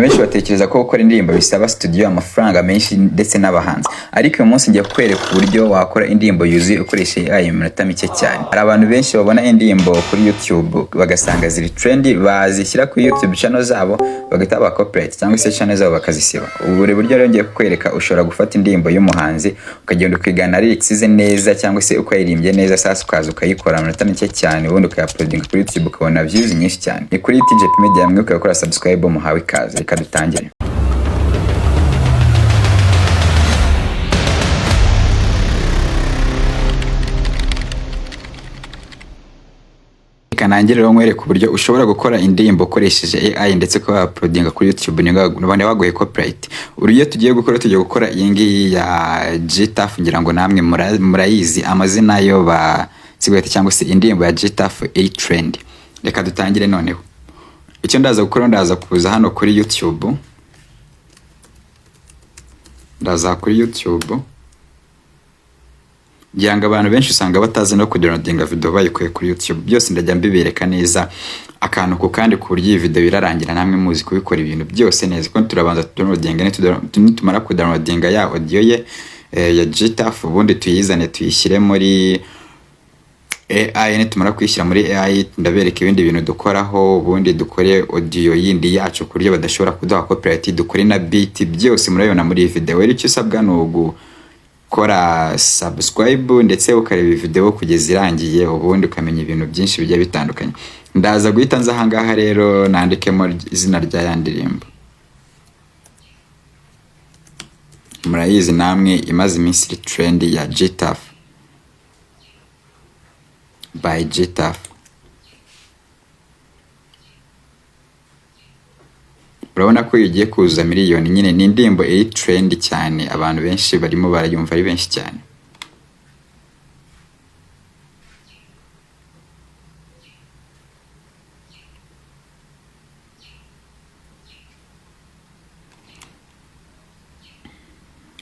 Benshi batekereza ko gukora indirimbo bisaba studio, amafaranga menshi ndetse n'abahanzi, ariko uyu munsi ngiye kukwereka uburyo wakora indirimbo yuzuye ukoresheje AI mu minota mike cyane. Hari abantu benshi babona indirimbo kuri YouTube bagasanga ziri trendy, bazishyira kuri YouTube channel zabo bagahita baba copyright cyangwa se channel zabo bakazisiba. Ubu buri buryo rero ngiye kukwereka, ushobora gufata indirimbo y'umuhanzi ukagenda ukigana lyrics ze neza cyangwa se uko yayirimbye neza, sasa ukaza ukayikora mu minota mike cyane, ubundi ukayauploadinga kuri YouTube ukabona views nyinshi cyane. Ni kuri TJP Media, mwibuke gukora subscribe, muhawe ikaze. Reka dutangire. Reka nangire rero nkwereke uburyo ushobora gukora indirimbo ukoresheje AI ndetse ukaba wauploadinga kuri YouTube ntibaguhe copyright. Uburyo tugiye gukora, tugiye gukora iyi ngiyi ya Gtaf, ngira ngo namwe murayizi amazina yo ba sigwete cyangwa se indirimbo ya Gtaf iri trend. Reka dutangire noneho. Icyo ndaza gukora, ndaza kuza hano kuri YouTube, ndaza kuri YouTube ngira ngo abantu benshi usanga batazi no kudownloadinga video bayikuye kuri YouTube. Byose ndajya mbibereka neza akantu ku kandi, ku buryo iyi video irarangira namwe muzi kubikora ibintu byose neza, kuko turabanza tudownloadinga, nitumara kudownloadinga ya audio ye ya Gtaf, ubundi tuyizane tuyishyire muri AI. Nitumara kuyishyira muri AI, ndabereka ibindi bintu dukoraho, ubundi dukore audio yindi yacu ku buryo badashobora kuduha copyright, dukore na beat, byose murabibona muri iyi video. Rero icyo usabwa ni ugukora subscribe ndetse ukareba iyi video kugeza irangiye, ubundi ukamenya ibintu byinshi bigiye bitandukanye. Ndaza guhita nza ahangaha rero nandikemo izina rya ya ndirimbo, murayizi namwe, imaze iminsi iri trend ya Gtaf by Gtaf. Urabona ko igiye kuzuza miliyoni nyine, ni indirimbo iri trend cyane, abantu benshi barimo barayumva ari benshi cyane.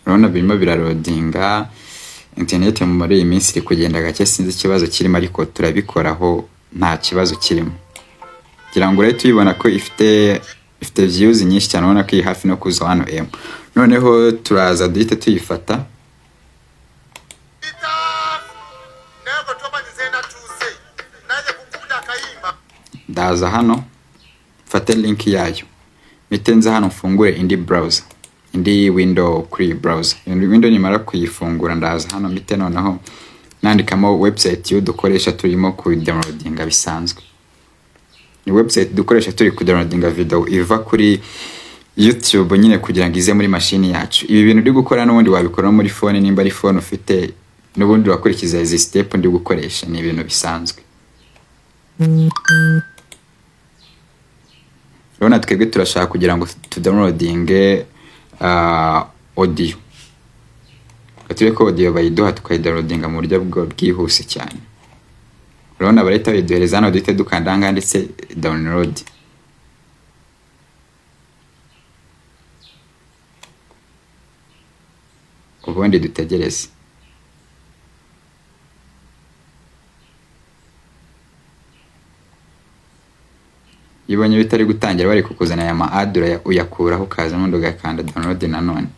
Urabona birimo biraloadinga, interineti muri iyi minsi iri kugenda gake, sinzi ikibazo kirimo, ariko turabikoraho nta kibazo kirimo. Ngira ngo urahita uyibona ko ifite views nyinshi cyane, urabona ko iri hafi no kuza 1M. Noneho turaza duhite tuyifata. Naye gwe tomanyi nze natuuse nange kukubita akayimba. Ndaza hano mfate link yayo, mpite nza hano mfungure indi browser, indi window kuri iyi browser. Iyo window nimara kuyifungura, ndaza hano mpite noneho nandikamo website yo dukoresha turimo kudownloadinga bisanzwe. Ni website dukoresha turi kudownloadinga video iva kuri YouTube nyine kugira ngo ize muri mashini yacu. Ibi bintu uri gukora n'ubundi wabikora muri phone, nimba ari phone ufite n'ubundi wakurikiza izi step ndi gukoresha, ni ibintu bisanzwe. Urabona twebwe turashaka kugira ngo tudownloadinge audio. Reka turebe ko audio bayiduha tukayidownloadinga mu buryo bwihuse cyane. Urabona barahita bayiduhereza hano, duhite dukanda ahangaha handitse download. Ubundi dutegereze. Iyo ubonye bitari gutangira, bari kukuzanira aya ma ad, uyakuraho ukaza ubundi ugakanda download nanone.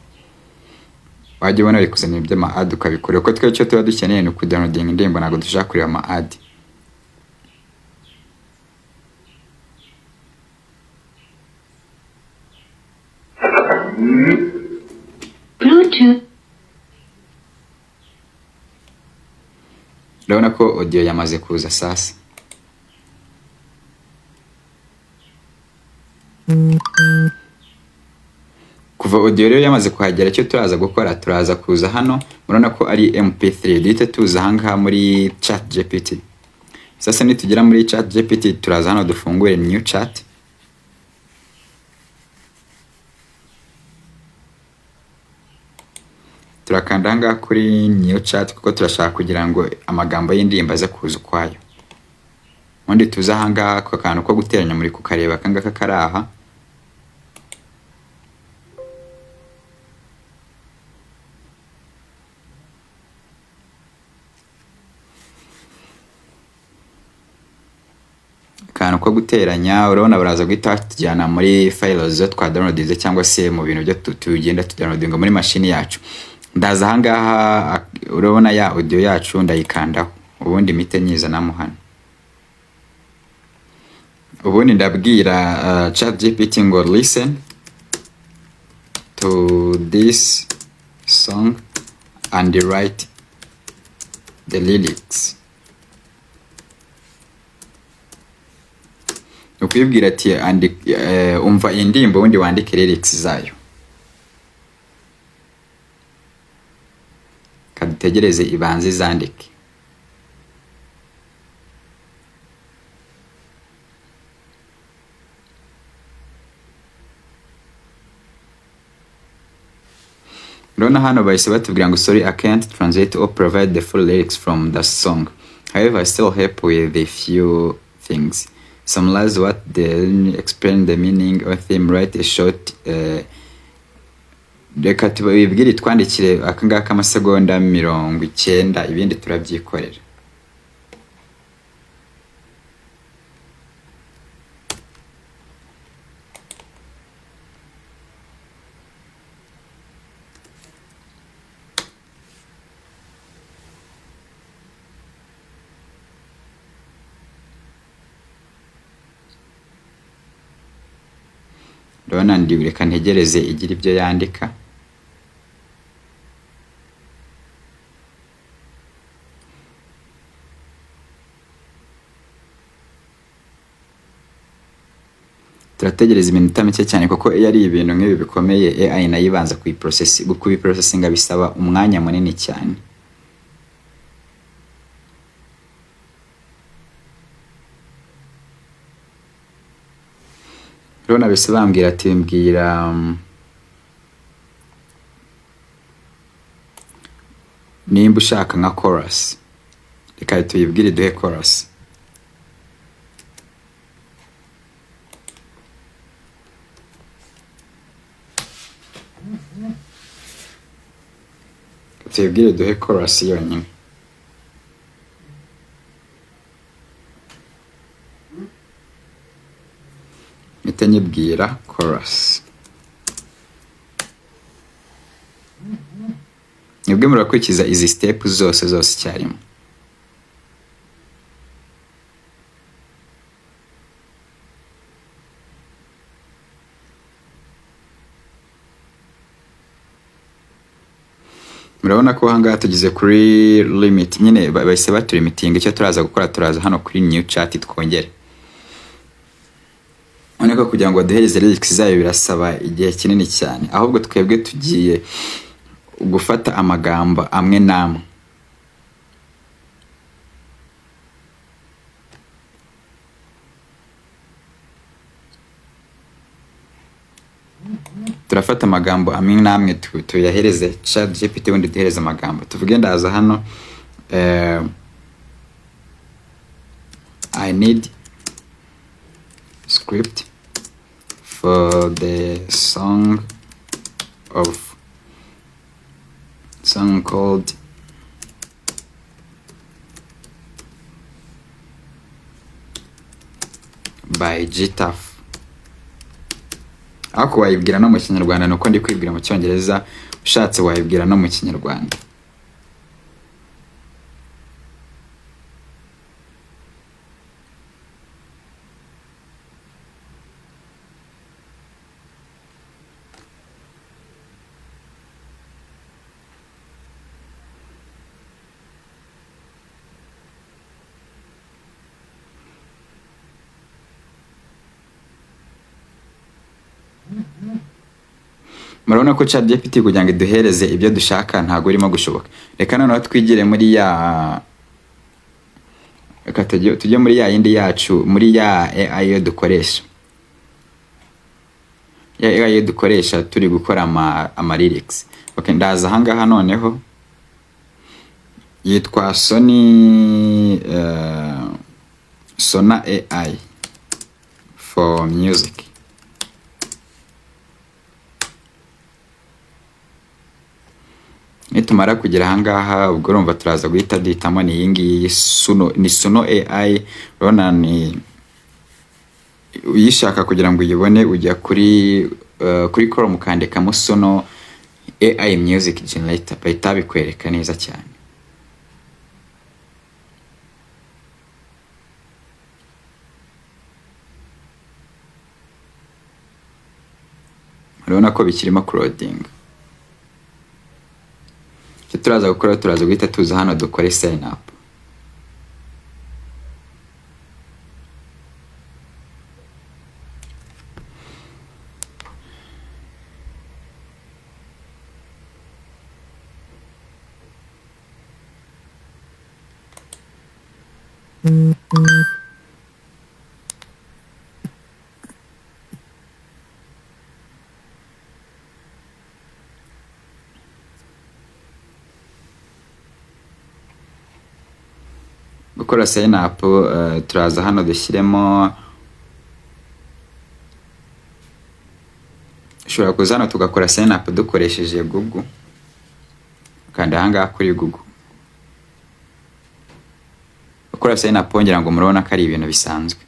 Wajya ubona bari kuzanira iby'ama ad ukabikora, kuko twe icyo tuba dukeneye ni ukudownloadinga indirimbo, ntabwo dushaka kureba ama ad. Bluetooth. Urabona ko audio yamaze kuza sasa. Kuva audio rero yamaze kuhagera, icyo turaza gukora, turaza kuza hano, murabona ko ari MP3, duhite tuza ahangaha muri Chat GPT. Sasa nitugera muri Chat GPT, turaza hano dufungure new chat. Turakanda ahangaha kuri new chat kuko turashaka kugira ngo amagambo y'indirimbo aze kuza ukwayo. Ubundi tuze ahangaha ku kantu ko guteranya, muri kukareba akangaka kari aha. Akantu ko guteranya, urabona baraza guhita batujyana muri files zo twa downloadinze cyangwa se mu bintu byo tugenda tudownloadinga muri mashini yacu. Ndaza ahangaha, urabona ya audio yacu, ndayikandaho, ubundi mpite nyizanamo hano. Ubundi ndabwira ChatGPT ngo "Listen to this song and write the lyrics." Ni ukuyibwira ati "Umva iyi ndirimbo, ubundi wandike lyrics zayo." Kadutegereze ibanze izandike. Urabona hano bahise batubwira ngo "Sorry, I can't translate or provide the full lyrics from the song. However, I still help with a few things: summarize what the explain the meaning or theme, write a short." Reka tubibwire twandikire aka ngaka amasegonda 90, ibindi turabyikorera. Ndabona ndi, reka ntegereze igira ibyo yandika. Turategereza iminota mike cyane, kuko iyo ari ibintu nk'ibi bikomeye, AI nayo ibanza kubiprocessinga, bisaba umwanya munini cyane. Urabona bise bambwira ati mbwira nimba ushaka nka chorus. Reka tuyibwire duhe chorus. Tuyibwire duhe chorus yonyine. Mpite nyibwira chorus. Nibwo murakurikiza izi step zose zose icyarimwe. Murabona ko ahangaha tugeze kuri limit nyine, bahise batulimitinga. Icyo turaza gukora, turaza hano kuri new chat twongere. Urabona ko kugira ngo baduhereze lyrics zayo birasaba igihe kinini cyane. Ahubwo twebwe tugiye gufata amagambo amwe n'amwe. Turafata amagambo amwe n'amwe tuyahereze ChatGPT, ubundi duhereze amagambo. Tuvuge ndaza hano, "I need script for the song of song called by Gtaf." Ariko wayibwira no mu Kinyarwanda, nuko ndi kwibwira mu Cyongereza. Ushatse wayibwira no mu Kinyarwanda. Murabona ko ChatGPT kugira ngo iduhereze ibyo dushaka ntabwo irimo gushoboka. Reka noneho twigire muri ya, reka tujye muri ya yindi yacu, muri ya AI yo dukoresha, ya AI yo dukoresha turi gukora ama lyrics. Okay, ndaza ahangaha noneho, yitwa Sony Sona AI for music. Nitumara kugera ahangaha, ubwo urumva turaza guhita duhitamo, ni iyi ngiyi Suno, ni Suno AI. Urabona ni Uyishaka kugira ngo uyibone, ujya kuri Chrome ukandikamo Suno AI Music Generator, bahita bikwereka neza cyane. Urabona ko bikirimo kuloadinga. Icyo turaza gukora, turaza guhita tuza hano dukore sign up. Gukora sign up, turaza hano dushyiremo, ushobora kuza hano tugakora sign up dukoresheje Google. Kanda ahangaha kuri Google. Gukora sign up ngira ngo murabona ko ari ibintu bisanzwe.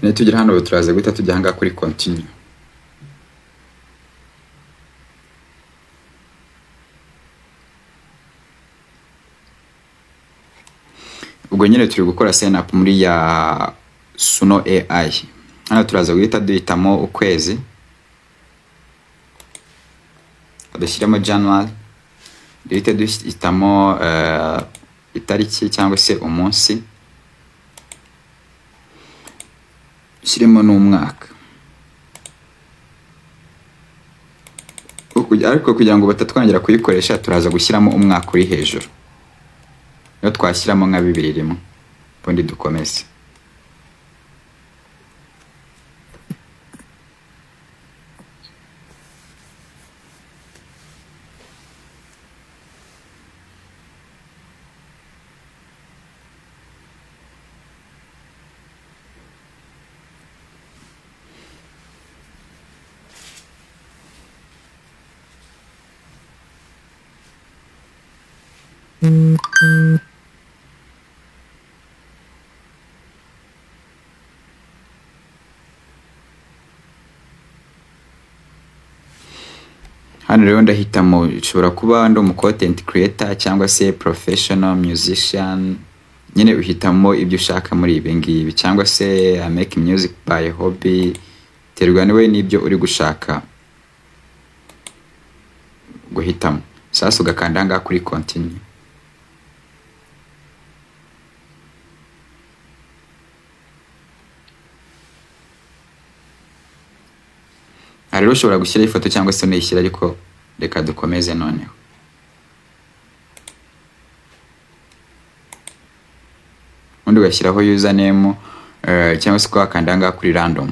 Nitugera hano turaza guhita tujya ahangaha kuri continue. Ubwo nyine turi gukora sign up muri ya Suno AI. Hano turaza guhita duhitamo ukwezi, dushyiramo January, duhite duhitamo itariki cyangwa se umunsi, dushyiremo n'umwaka. Ariko kugira ngo batatwangira kuyikoresha, turaza gushyiramo umwaka uri hejuru. Niyo twashyiramo nka 2001, ubundi dukomeze. Hano rero ndahitamo, nshobora kuba ndi umu content creator cyangwa se professional musician. Nyine uhitamo ibyo ushaka muri ibi ngibi, cyangwa se I make music by hobby, terwa niwe n'ibyo uri gushaka guhitamo. Sasa ugakanda ahangaha kuri continue. Aha rero ushobora gushyiraho ifoto cyangwa se unayishyira, ariko reka dukomeze noneho. Ubundi ugashyiraho username, cyangwa se ukakanda ahangaha kuri random.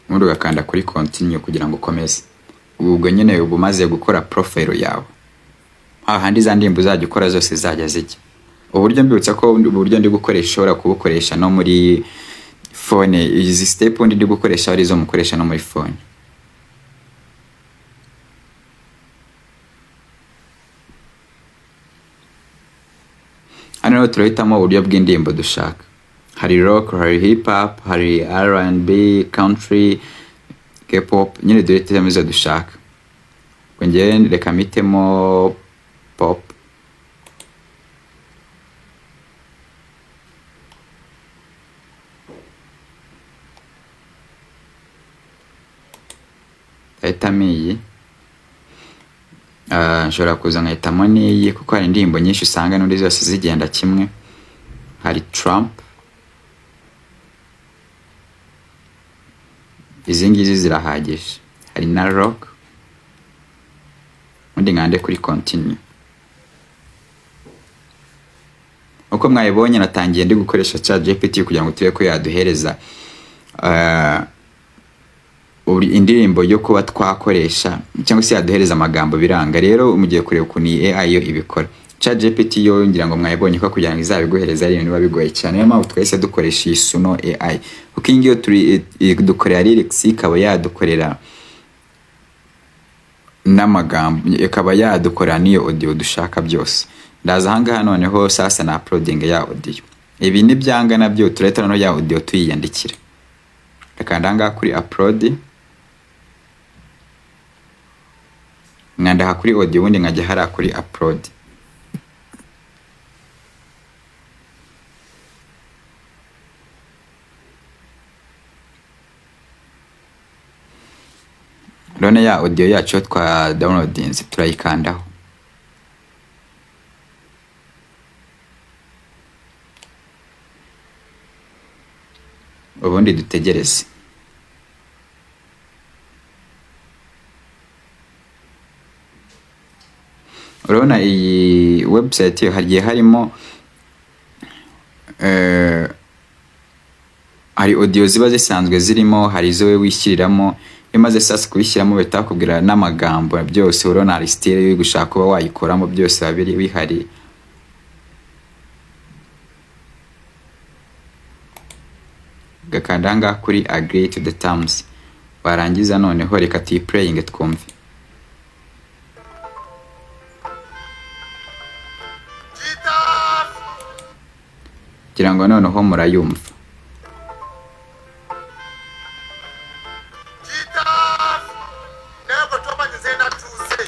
Ubundi ugakanda kuri continue kugira ngo ukomeze. Ubwo nyine uba umaze gukora profile yawe, hahandi za ndirimbo uzajya ukora zose zajya zijya. Uburyo, mbibutsa ko uburyo ndi gukoresha ushobora kubukoresha no muri phone. Izi step ndi gukoresha ari izo mukoresha no muri phone. Hano rero turahitamo uburyo bw'indirimbo dushaka. Hari rock, hari hip hop, hari R&B, country, K-pop, nyine duhitemo izo dushaka. Ubwo njyewe reka mpitemo pop. Ndahitamo iyi. Nshobora kuza nkahitamo n'iyi, kuko hari indirimbo nyinshi usanga n'undi zose zigenda kimwe. Hari Trump, izi ngizi zirahagije. Hari na rock. Ubundi nkande kuri continue. Uko mwabibonye, natangiye ndi gukoresha ChatGPT kugira ngo turebe ko yaduhereza indirimbo yo kuba twakoresha, cyangwa se yaduhereza amagambo, biranga. Rero mugiye kureba ukuntu iyi AI yo ibikora. ChatGPT yo ngira ngo mwayibonye ko kugira ngo izabiguhereze ari ibintu biba bigoye cyane. Niyo mpamvu twahise dukoresha iyi Suno AI, kuko iyi ngiyo turi dukorera lyrics, ikaba yadukorera n'amagambo, ikaba yadukorera n'iyo audio dushaka byose. Ndaza ahangaha noneho sasa na uploading ya audio. Ibi nibyanga nabyo turahita noneho ya audio tuyiyandikira. Reka ahangaha kuri upload, nkandaha kuri audio, ubundi nkajya hariya kuri upload. None ya audio yacu twa downloadinze turayikandaho. Ubundi dutegereze. Urabona iyi website hagiye harimo hari audio ziba zisanzwe zirimo, hari izo we wishyiriramo. Iyo umaze sasa kubishyiramo bahita bakubwira n'amagambo byose. Urabona hari style uri gushaka kuba wayikoramo, byose biba biri bihari. Ugakanda ahangaha kuri agree to the terms, warangiza noneho reka tuyiplayinge twumve. Gitafu. Kugira ngo noneho murayumva. Gitafu. Naye gwe tomanyi nze natuuse.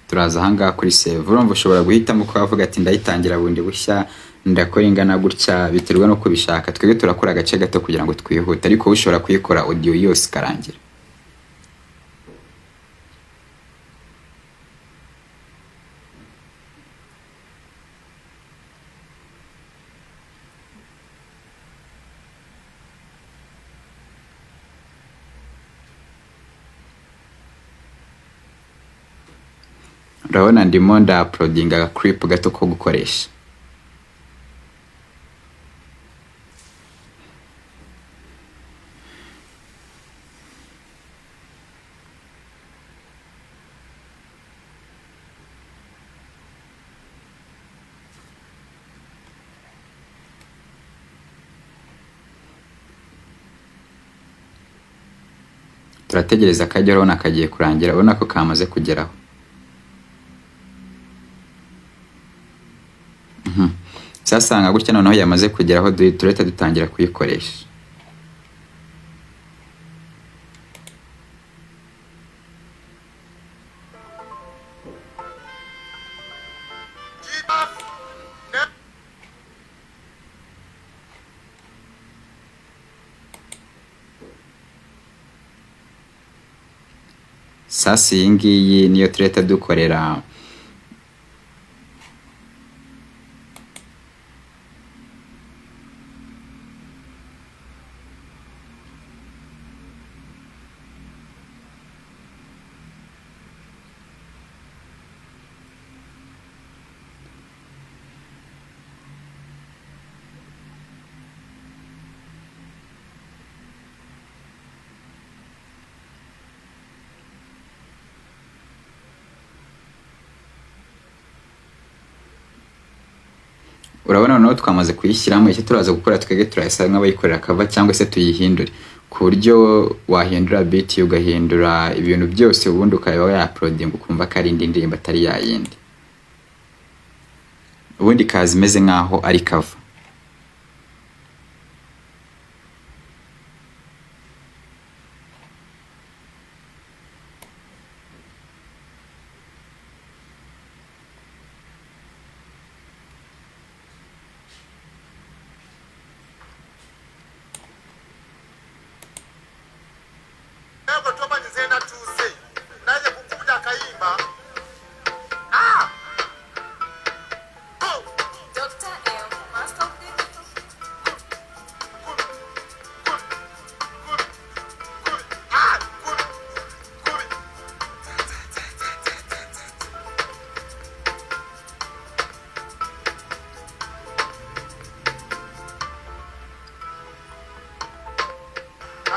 Turaza ahangaha kuri save. Urumva ushobora guhitamo ko wavuga ati ndayitangira bundi bushya, ndakora ingana gutya, biterwa no kubishaka. Twebwe turakora agace gato kugira ngo twihute, ariko wowe ushobora kuyikora audio yose ikarangira. Urabona ndimo nda uploadinga aga clip gato ko gukoresha. Turategereza akajya. Urabona kagiye kurangira, urabona ko kamaze kugeraho. Sasa nka gutya noneho yamaze kugeraho, turahita dutangira kuyikoresha. Gitafu. Sasa iyi ngiyi niyo turahita dukorera. Urabona noneho twamaze kuyishyiramo. Icyo turaza gukora twebwe, turayisa nk'abayikorera cover cyangwa se tuyihindure, ku buryo wahindura beat, ugahindura ibintu byose, ubundi ukaba wayauploadinga ukumva ko ari indi ndirimbo atari yayindi, ubundi ikaza imeze nk'aho ari cover. Ntabwo tomanyi nze natuuse naye kukubita akayimba. Ah! Oh! Dr. M, Master of the Mix. Kubi, kubi, kubi, kubi, ah! Kubi, kubi.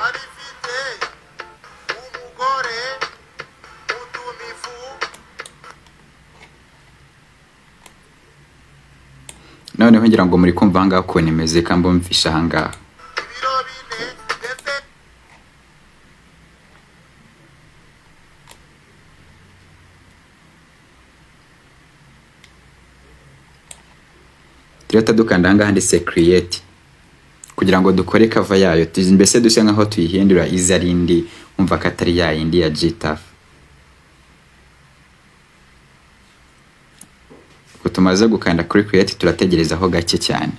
Arifite umugore utumifu. Noneho ngira ngo muri kumva ahangaha ukuntu imeze, reka mbumvishe ahangaha. Ibiro 4 ndetse. Turahita dukanda ahangaha handitse create kugira ngo dukore cover yayo, mbese duse nkaho tuyihindura ize ari indi, wumva ko atari ya yindi ya G-Taff. Ubwo tumaze gukanda kuri create, turategerezaho gake cyane.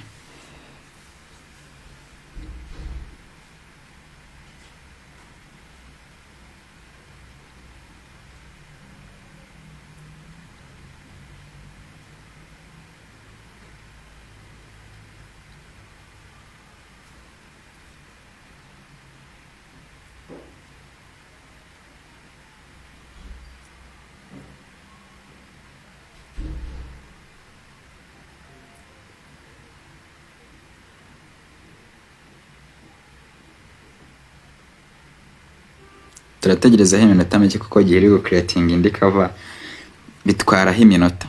Turategerezaho iminota mike kuko igihe iri gucreatinga indi cover bitwaraho iminota.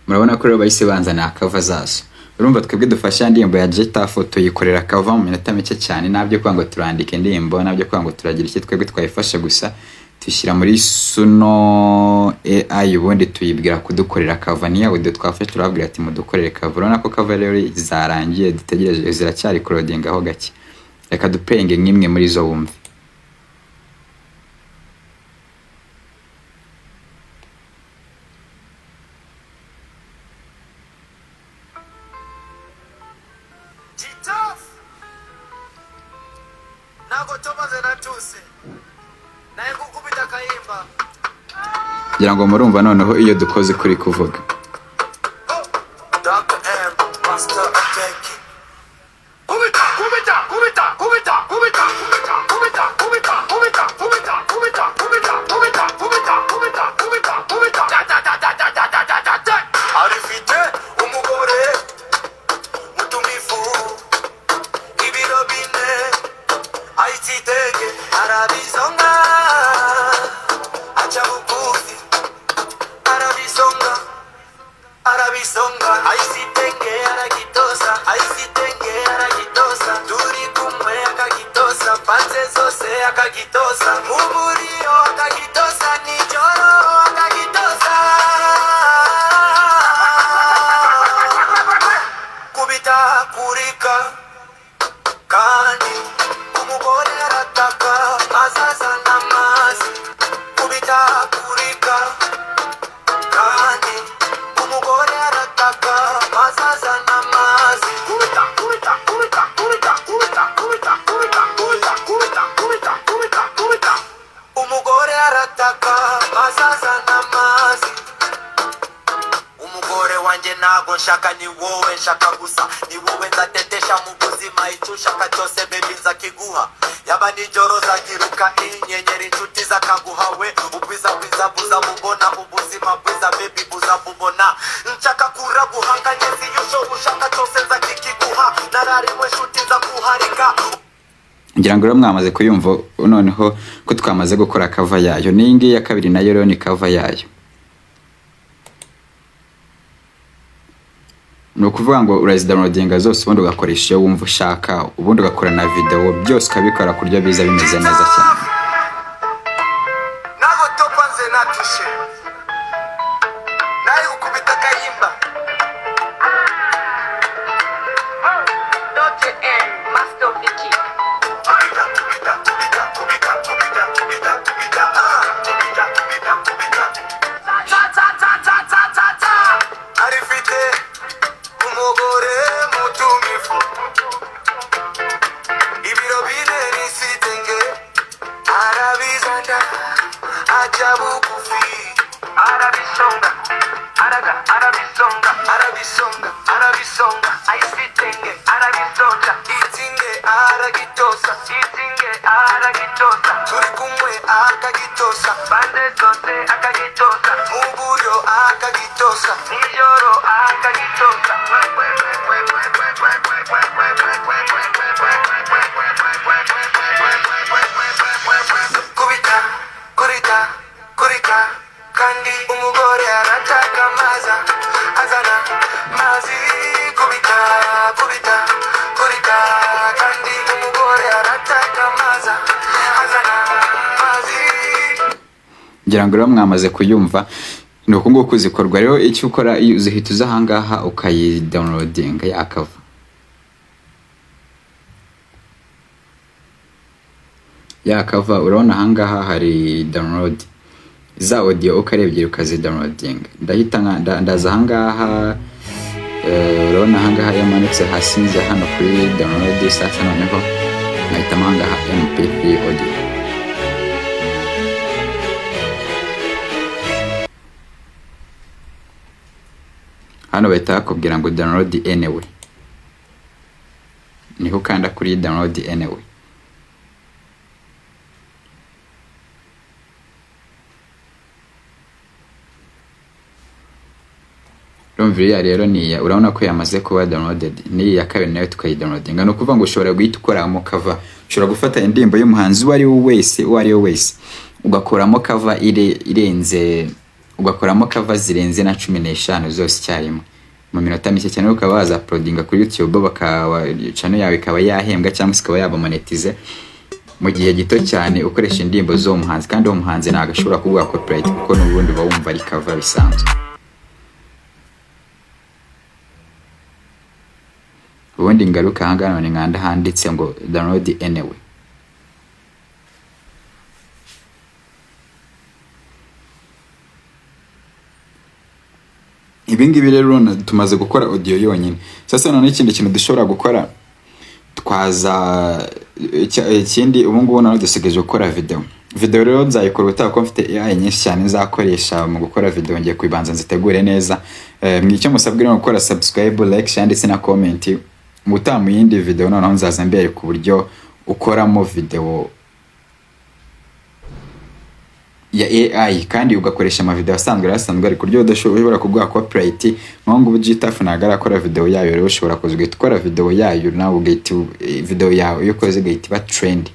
Murabona ko rero bahise banzana cover zazo. Urumva twebwe dufashe ya ndirimbo ya G-Taff tuyikorera cover mu minota mike cyane, ntabyo kuvuga ngo turandika indirimbo, ntabyo kuvuga ngo turagira iki. Twebwe twayifashe gusa tuyishyira muri Suno AI, ubundi tuyibwira kudukorera cover. Niyo audio twafashe, turababwira ati mudukorere cover. Urabona ko cover rero zarangiye, dutegereje, ziracyari kuloadinga ho gake. Reka duplayinge nk'imwe muri zo wumve. G-Taff ntabwo tomaze natuse naye gukubita akayimba. Ngira ngo murumva noneho iyo dukoze kuri kuvuga. Dr. M, Master of the Kick. Kubita, kubita, kubita, kubita, kubita, kubita, kubita, kubita, kubita, kubita, kubita, kubita, kubita, kubita, kubita, kubita, ta ta ta ta ta ta ta ta ta ta. Arifite umugore mutumifu ibiro 4 ayititege arabizonga aca bugufi arabizonga. Ntago nshaka, ni wowe nshaka gusa, ni wowe nzatetesha mu buzima. Icyo ushaka cyose, baby, nzakiguha. Yaba nijoro zagiruka inyenyeri, inshuti zakaguha we. Ubwiza bwiza buza bubona, ubuzima bwiza, baby, buza bubona. Nshaka kuraguha kanyezi, iyo ushaka cyose nzakikiguha. Nararimwe inshuti nzakuharika. Ngira ngo rero mwamaze kuyumva noneho ko twamaze gukora cover yayo. N'iyi ngiyi ya kabiri nayo rero ni cover yayo. Ni ukuvuga ngo urazidownloadinga zose, ubundi ugakoresha iyo wumva ushaka, ubundi ugakora na video, byose ukabikora ku buryo biza bimeze neza cyane. Nago topanze natushe naye gukubita akayimba. Dr. M, Master of the Kick. Kubita, kubita, kubita, kubita, kubita, kubita, kubita, kubita, kubita. Ta, ta, ta, ta, ta, ta, ta. Arifite umugore mutumifu, ibiro bine nisitenge, arabizana aca bugufi, arabisonga, araga arabisonga, arabisonga, arabisonga, ayisitenge arabisonga, itinge aragitosa, Itinge aragitosa, turi kumwe akagitosa, pande zose akagitosa, mu buryo akagitosa. Nijoro akagitosa. Kubita, kurita, kurita, kandi umugore arataka amaza azana mazi. Kubita, kubita, kurita, kandi umugore arataka amaza azana mazi. Ngira ngo rero mwamaze kuyumva. Ni uku nguku zikorwa rero. Icyo ukora, iyo uzihita uza ahangaha ukayidownloadinga ya cover. Ya cover, urabona ahangaha hari download za audio, uko ari ebyiri ukazidownloadinga. Ndahita ndaza ahangaha, urabona ahangaha yamanutse hasi, nza hano kuri download. Sasa noneho nkahitamo ahangaha MP3 audio. Hano bahita bakubwira ngo "download anyway", niho ukanda kuri download anyway. Urumva iriya rero ni iya, urabona ko yamaze kuba downloaded. N'iyi ya kabiri nayo tukayidownloadinga. Ni ukuvuga ngo ushobora guhita ukoramo cover. Ushobora gufata indirimbo y'umuhanzi uwo ari we wese, uwo ari we wese, ugakoramo cover irenze, ugakoramo cover zirenze na 15 zose icyarimwe mu minota mike cyane, ukaba waza uploadinga kuri YouTube, bakaba channel yawe ikaba yahembwa cyangwa se ikaba yaba monetize mu gihe gito cyane, ukoresha indirimbo z'uwo muhanzi. Kandi uwo muhanzi ntabwo ashobora kuguha copyright, kuko n'ubundi uba wumva ari cover bisanzwe. Ubundi ngaruka ahangaha none nkanda handitse ngo download anyway. Ibi ngibi rero urabona tumaze gukora audio yonyine. Sasa noneho ikindi kintu dushobora gukora, twaza ikindi ubu ngubu noneho dusigaje gukora video. Video rero nzayikora ubutaha, kuko mfite AI nyinshi cyane nzakoresha mu gukora video. Ngiye kuyibanza nzitegure neza. Icyo musabwa rero ni gukora subscribe, like, share ndetse na comment. Mu gutaha mu yindi video noneho nzaza mbereka uburyo ukoramo video ya AI kandi ugakoresha amavideo asanzwe yari asanzwe, ariko uburyo udashobora kuguha copyright. Nk'ubu ngubu Gtaf ntabwo arakora video yayo. Rero ushobora kuza ugahita ukora video yayo nawe, ugahita video yawe iyo ukoze igahita iba trend.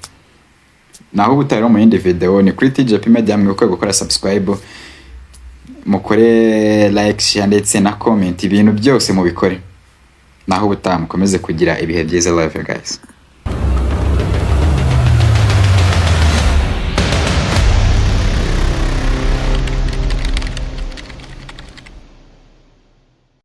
Naho ubutaha rero mu yindi video ni kuri TJP Media. Mwibuke gukora subscribe, mukore like, share ndetse na comment, ibintu byose mubikore. Naho ubutaha, mukomeze kugira ibihe byiza. Love you guys.